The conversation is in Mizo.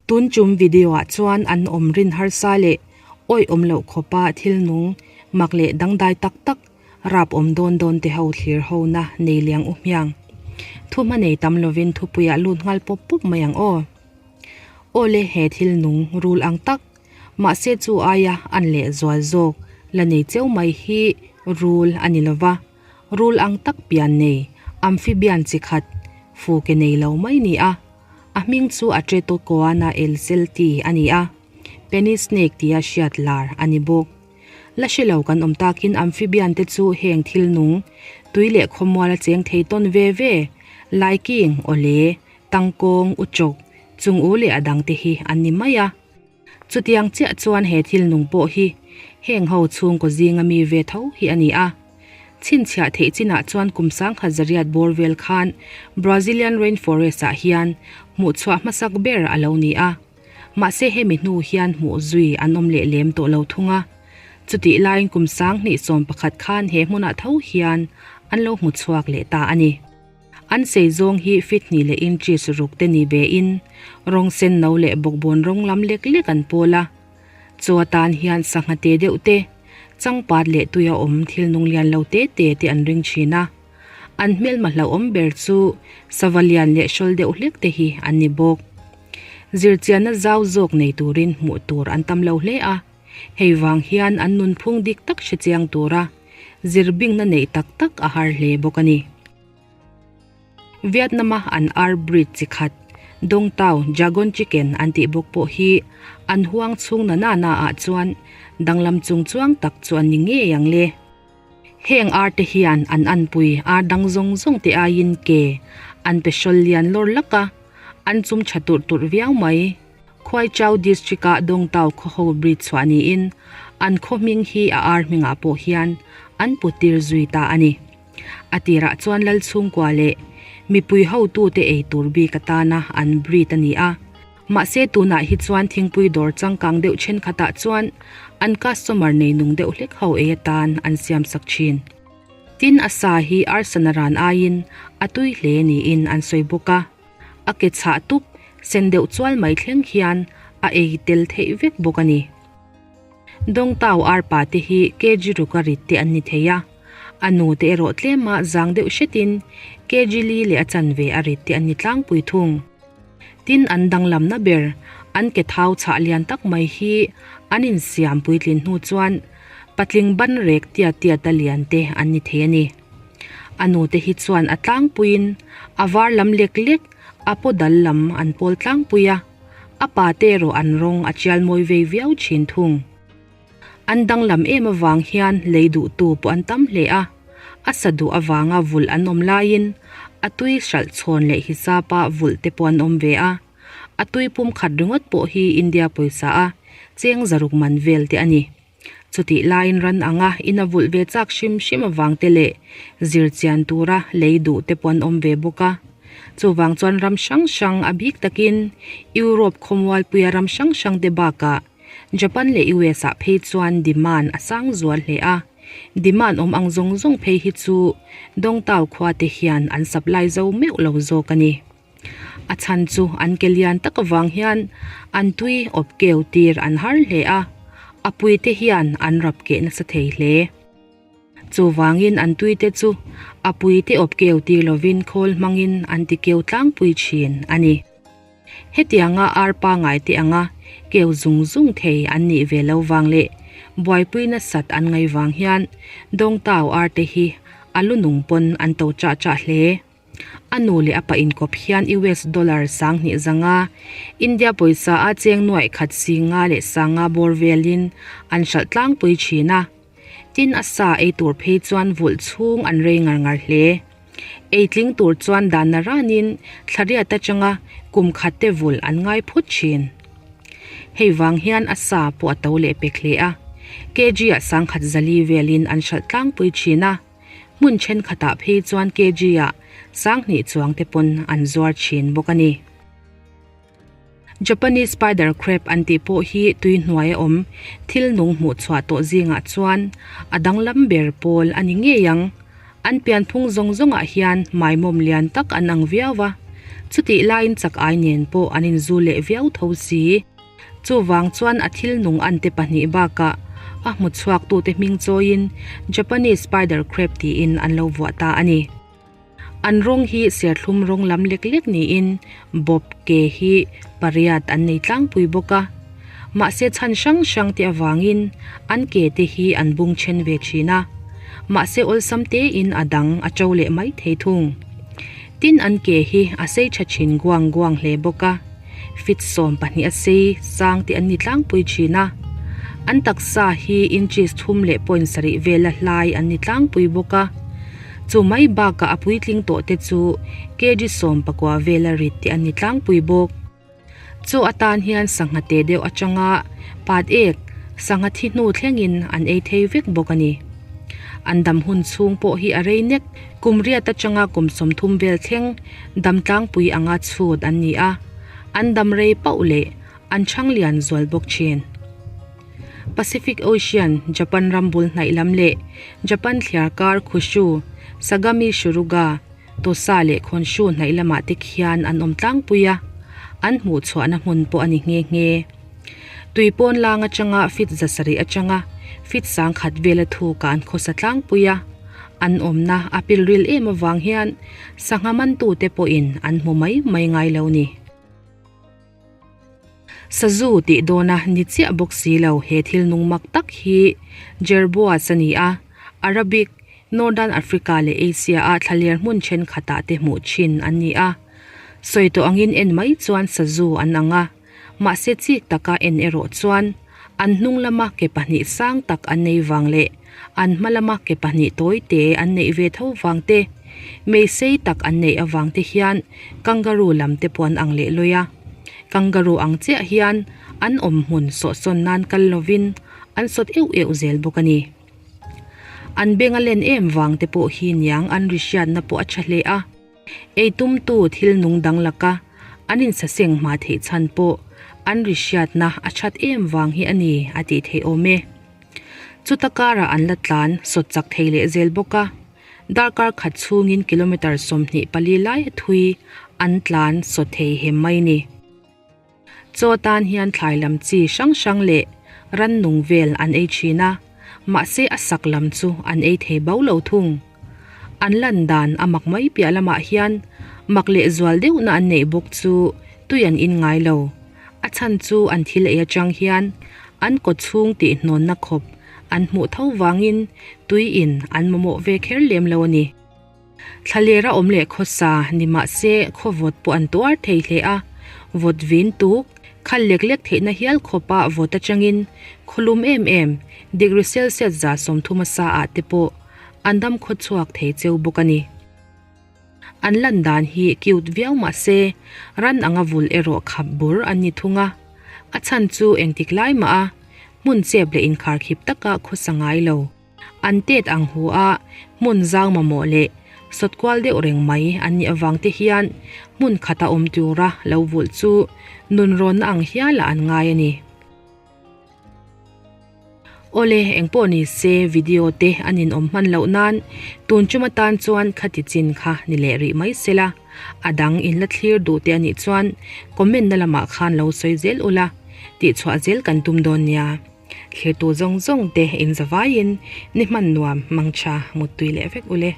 Tun tum video ah chuan an awm rin harsa leh awih awm loh khawpa thil nung mak leh dangdai tak tak rap awm dawn dawn te ho thlir ho na nei liang u hmiang. Thu hma nei tam lovin thupuiah lut nghal pawp pawp mai ang aw. Awle he thil nung rul ang tak mahse chu aia an leh zual zawk la nei cheu mai hi rul a ni lova. Rul ang tak pian nei amphibian chi khat fu ke nei lo mai ni a. A hming chu Atretochoana elselti a ni a, Penny snake tia hriat lar a ni bawk. La hre lo kan awm takin amphibian te chu heng thil nung, tui leh khawmual a cheng thei tawn ve ve, laiking, awle, tangkawng, uchawk, chung u leh a dang te hi an ni mai a. Chutiang chiah chuan he thil nung pawh hi heng ho chhungkaw zinga mi ve tho hi a ni a. Chhinchhiah theih chinah chuan kum sangkhat zariat bawr vel khan Brazilian rainforest ah hian hmuhchhuah hmasak ber a lo ni a. Mahse hemi hnu hian hmuh zui an awm leh lem tawh lo thung a. Chutih laiin kum sanghnih 11 khan he hmunah tho hian an lo hmuchhuak leh ta a ni. An sei zawng hi feet hnih leh inches ruk te ni ve in rawng sen no leh bawkbawn rawng lam lek lek an pawl a. Chaw atan hian sangha te deuh te, changpat leh tuia awm thil nung lian lo te te te an ring thin a. An hmelma hlauhawm ber chu sava lian leh hrawl deuh hlek te hi an ni bawk. Zirchianna zau zawk nei turin hmuh tur an tam lo hle a. Hei vang hian an nunphung dik tak hre chiang tura zirbingna neih tak tak a har hle bawk a ni. Vietnam-a an ar breed chi khat, Dong Tau Dragon Chicken an tih bawk pawh hi an huang chhung na na na ah chuan danglam chung chuang tak chu an ni ngei ang le. Heng ar te hian an anpui ar dang zawng zawng te aiin ke an pe hrawl lian lawr lak a, an chum tha turh turh viau mai. Khuaichau District-ah Dawngtau khawho bridge chhuah niin an khaw hming hi a ar hmingah pawh hian an pu tir zui ta a ni. A tirah chuan lal chhungkua leh mipui hotute ei tur bik atana an breed a ni a. Mahse tunah hi chuan thingpui dawr changkang deuh thenkhatah chuan an customer nei nung deuh hlek ho ei atan an siamsak thin. Tin a sa hi arsana ran aiin a tui hle niin an sawi bawk a. A ke chhah tup sen deuh chual mai thleng hian a ei tel theih vek bawk a ni. Dawngtau arpa te hi kg ruk a rit te an ni thei a, a nu te erawh tlema zang deuh hretin kg li leh a chanve a rit te an ni tlangpui thung. Tin an danglamna ber an ke thau chhah lian tak mai hi an insiam puitlin hnu chuan patling ban rek tiat tiat a lian te an ni thei a ni. A nute hi chuan a tlangpuiin a var lam lek lek a paw dal lam an pawl tlangpui a, a pa te erawh an rawng a tial mawi vei viau thin thung. An danglam em avang hian lei duhtu pawh an tam hle a, a sa duh avanga vulh an awm laiin a tui hralh chhawn leh hisapa vulh te pawh an awm ve a, a tui pum khat ringawt pawh hi India pawisa a cheng zaruk man vel te a ni. Chutih laiin ran anga ina vulh ve chak hrim hrim avang te leh zir chian tura lei duh te pawh an awm ve bawk a. Chuvang chuan ram hrang hrang a bik takin Europe khawmualpuia ram hrang hrang te bakah Japan leh US ah phei chuan demand a sang zual hle a. Demand awm ang zawng zawng phei hi chu Dawngtau khua te hian an supply zo meuh lo zawk a ni. A chhan chu an ke lian tak avang hian an tui awp keu tir an har hle a, a pui te hian an rap keh nasa thei hle. Chuvangin an tui te chu a pui te awp keu tir lovin khawl hmangin an ti keu tlangpui thin a ni. Hetianga ar pangai te anga keu zung zung thei an nih ve lo vang leh buaipui nasat an ngai vang hian Dawngtau ar te hi a lu nung pawn an to chah chah hle. A nu leh a pa inkawp hian US dollar 2000 zanga India pawisa a cheng nuaih khat si nga leh sanga bawr velin an hralh tlangpui thin a. Tin a sa ei tur phei chuan vulh chhung an rei ngar ngar hle. Ei tling tur chuan dan na ranin thlariat atanga kum khat te vulh an ngai phut thin. Hei vang hian a sa pawh a to leh pek hle a. Kg ah 10,000 zali velin an hralh tlangpui thin a. Hmun thenkhatah phei chuan kg ah 2000 chuang te pawn an zuar thin bawk a ni. Japanese spider crab an tih pawh hi tui hnuai a awm thil nung hmuh chhuah tawh zingah chuan a danglam ber pawl a ni ngei ang. An pianphung zawng zawngah hian maimawm lian tak an ang viau a. Chutih laiin chak ai nen pawh an inzu leh viau tho si. Chuvang chuan a thil nung ante pahnih bakah a hmu chhuaktute hming chawiin Japanese spider crab tiin an lo vuah ta a ni. An rawng hi serthlum rawng lam lek lek niin bawp ke hi pariat an nei tlangpui bawk a. Mahse chhan hrang hrang te avangin an ke te hi an bung then ve thin a. Mahse awlsam tein a dang a to leh mai thei thung. Tin an ke hi a sei tha thin guang guang hle bawk a. Fit 12 a sei sang te an ni tlangpui thin a. An taksa hi inches thum leh point sarih vela hlai an ni tlangpui bawk a. Chu mai bakah a puitling tawh te chu kg 19 vela rit te an ni tlangpui bawk. Chu atan hian sangha te deuh atanga pat ek sangha thi hnu thlengin an ei thei vek bawk a ni. An dam hun chhung pawh hi a rei nek. Kum riat atanga kum 30 vel thleng dam tlangpui anga chhut an ni a, an dam rei pauh leh an chhang lian zual bawk thin. Pacific Ocean, Japan ram bul hnaih lam leh Japan thliar kar Khushu, Sagami Shuruga, Tosa leh Khonshu hnaih lamah te khian an awm tlangpui a, an hmuh chhuahna hmun pawh a ni nghe nghe. Tui pawn lang atanga fit 700 atanga fit 1000 vela thukah an khawsa tlangpui a, an awmna a pilril em avang hian sangha mantute pawhin an hmu mai mai ngai lo ni. Sazu tih dawna ni chiah bawk si lo he thil nung mak tak hi Jerboas a ni a, Arabic, Northern Africa leh Asia a thlaler hmun thenkhatah te hmuh thin an ni a. Sawi tawh angin en mai chuan sazu an ang a, mahse chik taka en erawh chuan an hnung lama ke pahnih sang tak an nei vang leh an hma lama ke pahnih tawi te an neih ve tho vang te, mei sei tak an neih avang te hian kangaroo lam te pawh an ang leh lawi a. Kangaroo ang chiah hian an awm hmun sawhsawn nan kal lovin an sawt euh euh zel bawk a ni. An beng a len em vang te pawh hi niang an ri hriatna pawh a tha hle a. Ei tumtu thil nung dang laka an insaseng hma theih chhan pawh an ri hriatna a that em vang hi a ni a tih theih awm e. Chuta karah an la tlan sawt chak thei leh zel bawk a, darkar khat chhungin kilometre 24 lai a thui an tlan sawt thei hem mai ni. Chaw tan hian thlai lam chi hrang hrang leh rannung vel an ei thin a, mahse a sak lam chu an ei thei bo lo thung. An lan dan a mak mai piah lamah hian mak leh zual deuhna an neih bawk chu tui an in ngai lo. A chhan chu an thil ei atang hian an kaw chhung tih hnawnna khawp an hmuh tho vangin tui in an mamawh ve kher lem lo a ni. Thlaler a awm leh khawsa ni mahse khaw vawt pawh an tuar thei hle a, vawt vin tuk, khal lek lek theihna hial khawpa vawt atangin khawlum em em degree Celsius 30 a sa ah te pawh an dam khaw chhuak thei cheu bawk a ni. An lan dan hi cute viau mahse ran anga vul erawh khap bur an ni thung a, a chhan chu engtik lai mah a hmun chep leh inkharkhip taka khawsa ngai lo. An tet ang hu a, hmun zau mamawh leh sawt kual deuh reng mai an nih avang te hian hmun khata awm tura lo vulh chu nunrawnna ang hialah an ngai a ni. Awle, engpawh ni se video te an inawm hman loh nan tun tum atan chuan khati chin kha ni leh rih mai sela, a dang in la thlir duh te anih chuan comment na lamah khan lo sawi zel ula, tihchhuah zel kan tum dawn nia. Thirtu zawng zawng te in zavaiin ni hman nuam mangtha muttui leh vek ule.